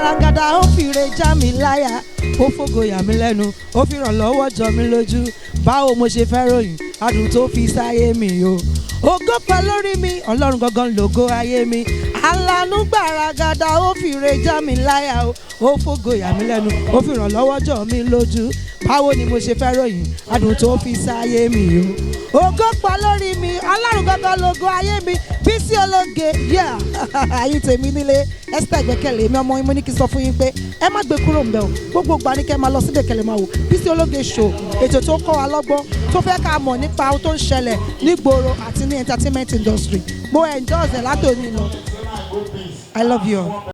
Gbaragada, ó fìrè já mi láyà, ó fògo yà mí lẹ́nu, ó fi ràn lọ́wọ́ jọ mí lójú. Báwo mo ṣe fẹ́ ròyìn adùn tó fi sáyé mi o? Ògo pẹ́ lórí mi, Ọlọ́run gangan lògo ayé mi. Alánú gbaragada, ó fìrè já mi láyà o, ó fògo yà mí lẹ́nu, ó fi ràn lọ́wọ́ jọ mí lójú. Báwo ni mo ṣe fẹ́ ròyìn adùn tó fi sáyé mi o? Ògo pọ̀ lórí mi, Ọlọ́run gangan lògo ayé mi. Bísí Ológe, yeah. Ayé tèmi nílé, Esther Ìgbẹ́kẹ̀lé mi, ọmọ yín. Mo ní kí n sọ fún yín pé ẹ má gbé kúrò ńbẹ̀ o. Gbogbo ìgbà ní kẹ́ máa lọ síbẹ̀, kẹ́lẹ́ máa wò Bísí Ológe Show, ètò tó kọ́ wa lọ́gbọ́n, tó fẹ́ ká mọ̀ nípa ohun tó ń ṣẹlẹ̀ nígboro àti ní entertainment industry. Mo endorse ẹ̀ látòní lọ. I love you all.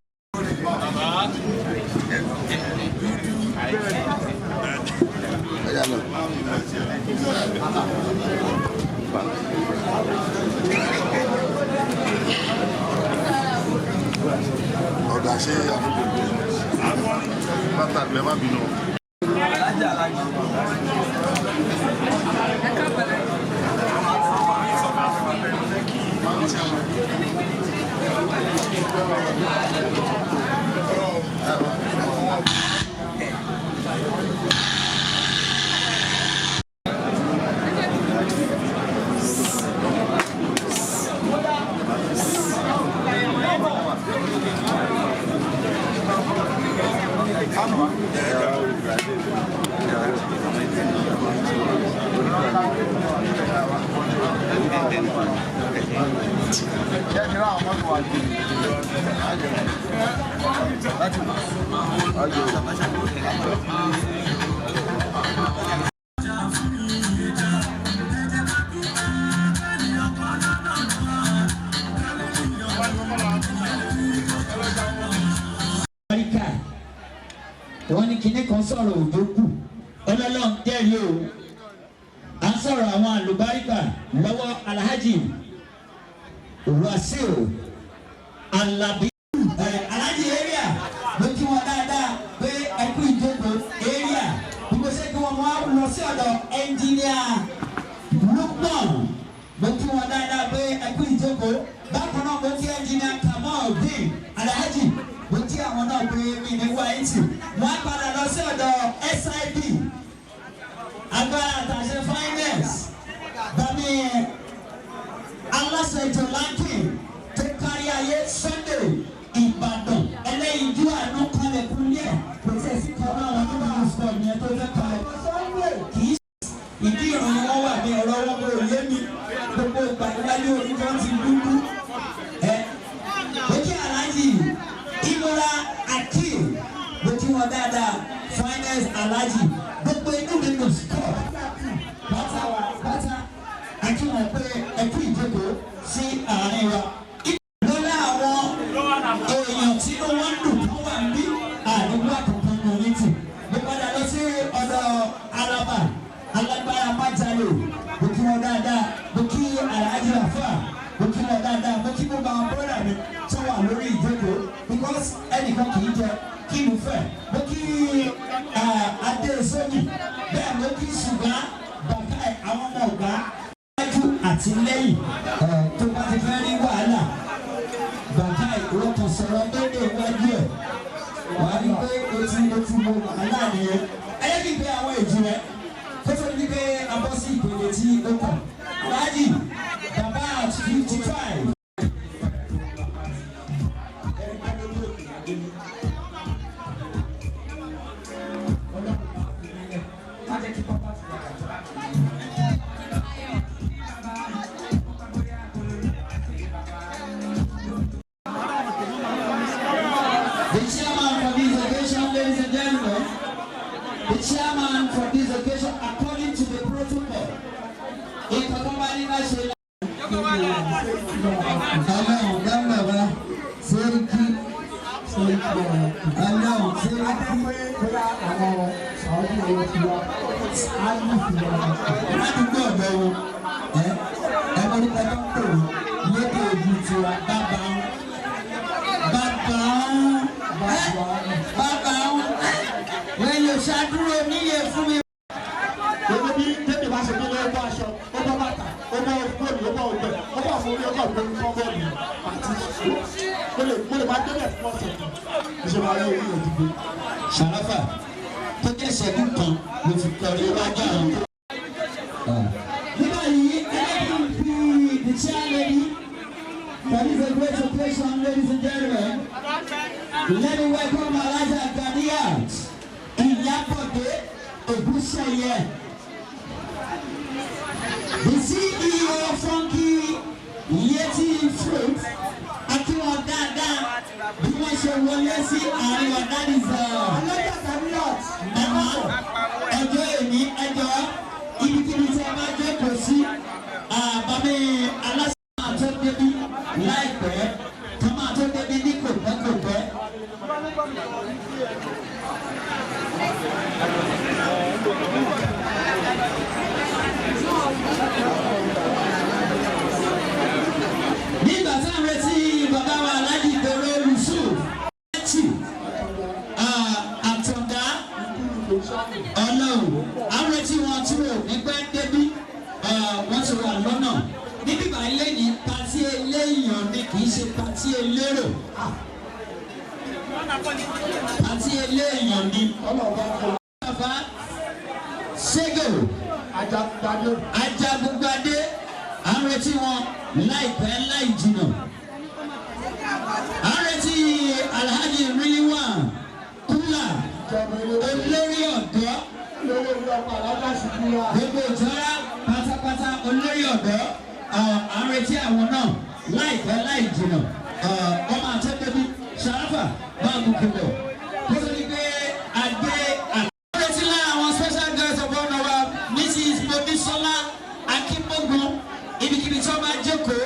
Ọ̀gá, ṣé àdúgbò bàtà ẹ má bínú. Amẹ́ríkà, wọ́n ní kinní kan sọ̀rọ̀ òjò kù, ọlọ́lọ́run jẹ́rìí o. À ń sọ̀rọ̀ àwọn àlùbáríkà lọ́wọ́, Alhaji Wasiu Alabi, Alhaji area ló kí wọn dáadáa pé ẹ kú ìjókòó area. Bí mo ṣe kí wọn, wọ́n á lọ sí ọ̀dọ̀ ẹnjìníà Lukman. Mo kí wọn dáadáa pé ẹ kú ìjókòó. Bákan náà, mo kí ẹnjìníà Kamaldeen Alhaji, mo kí àwọn náà pé mi ní wáyé tì. Wọ́n á padà lọ sí ọ̀dọ̀ SIB, agbára àtàṣe finance, bami aláṣẹ ètò lankin tó kárí ayé, Sunday Ìbàdàn ẹlẹ́yinjú àánú kalẹ̀kùn ní ẹ̀. Kò tẹ̀ sí kan náà wọn tó bá wọn sọ ìyẹn tó fẹ́ kalẹ̀ kì í ìdí ìròyìn wọn wà ní ọ̀rọ̀ wọn kò yé mi. Gbogbo ìgbà ìwájú orí kan ti dúdú ẹ. Mo kí Alhaji Ìmúra Akeem, mo kí wọn dáadáa, finance Alhaji. Gbogbo inú mi lò sọ bàtà bàtà akí wọn pé ẹ kú ìjókòó sí àárín wa. Lọ́lá àwọn èèyàn tí ó wọ́n dùn tó wà ní àdúgbò àkọ́kọ́ ní onítì. Mo padà lọ sí ọ̀dọ̀ Alaba alágbára májàlè. Mo kí wọn dáadáa. Mo kí Alhaji Afa, mo kí wọn dáadáa. Mo kí gbogbo àwọn bọ́dà mi tó wà lórí ìjókòó, because ẹnìkan kì í jẹ kí ìlú fẹ́. Mo kí Adé Sóyì bẹ́ẹ̀, mo kí ṣùgbọ́n bàbá àwọn ọmọ ọ̀gá wájú àti lẹ́yìn tó bá ti fẹ́ rí wàhálà bàbá ìwọ kan sọ̀rọ̀ dédé iwájú ẹ̀, wàá rí pé o ti mo wàhálà nìyẹn. Ẹ yẹ kí n pe àwọn èjì rẹ kó tó ní pé a bọ́ sí ìpele tí ó kàn. Alhaji bàbá at 55. The chairman for this occasion, ladies and gentlemen, the chairman for this occasion, according to the protocol, ìkọ̀kọ̀ ní ká ṣe. Ọlọ́run dá bàbá Sẹ́ríkì, Ọlọ́run Sẹ́ríkì. Bóyá àwọn Saudi owó ti wá á ní ìfìyà. Ládùúgbò ọ̀dọ̀ wọn, ẹ ẹ mọ́ríkà tó ń pè wọ́n lédè ojú tiwa, bàbá wọn, bàbá wọn, ẹ bàbá wọn, wọ́n yóò ṣàdúró níyẹ fún mi. Gbogbo bí tẹ́lẹ̀ bá ṣe délé, ó bọ́ aṣọ, ó bọ́ bàtà, ó bọ́ fóònù, ó bọ́ ọgbẹ́, ó bọ́ fún orí ọkọ̀ lórí kọ́bọ̀ọ̀lù àti mo lè máa débẹ̀ fún ọ̀sẹ̀ kan. Ṣe máa rí orí ẹ̀ dìde. Ṣàràfà tó jẹ́ ìṣẹ́jú kan ló fi kọrin iwájú àwọn tó. Nígbà yìí, ẹlẹ́kùn fi the chair lady for this a great occasion, ladies and gentlemen. Let me welcome Alhaja Ganiyat Ìyábọ̀dé Ògúnṣeyẹ, the CEO Funky Yeti Fruit. Akíwọ̀n dáadáa bí wọ́n ṣe wọlé sí àárín wa, that is Alhaja Ganiyat. Mama, ọjọ́ èní, ẹjọ́ ibikíbi tí a bá jókòó sí, àbámi aláṣẹ máa tó débi láìpẹ́, tó máa tó débi ní kò pẹ́ kò pẹ́. Nígbà tá à ń retí bàbá wa Alhaji Doro Yusuf ẹtì Àtọ̀dá Ọlọ́run, à ń retí wọn tí ò ní pẹ́ débí, wọ́n ti wà lọ́nà níbí báyìí lẹ́yìn. Party eléyàn ni, kì í ṣe party elérò, party eléyàn ni. Bàbá Ségò Ajagungbadé. Ajagungbadé, à ń retí wọn láìpẹ́ láì jìnnà. À ń retí Alhaji Rilwan Kula, olórí ọ̀dọ́ Lórí orí ọkọ̀ Alhaja Ṣùkúrà. Gbogbo ìjọra pátápátá, olórí ọ̀dọ́, à ń retí àwọn náà láìpẹ́ láì jìnnà. Ọmọ àtẹ́gbẹ́bí Ṣàráfà bá gòkè lọ kó tó ní pé adé àti. À ń retí lára àwọn special guest of honour wa, Mrs Monisola Akínbógun, ibikíbi tí wọ́n bá jókòó,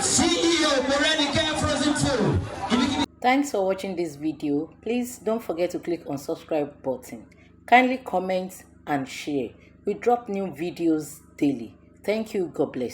CEO Morenike Frozen Food, ibikíbi. Thanks for watching this video. Please don't forget to click on subscribe button. Kindly comment and share. We drop new videos daily. Thank you. God bless.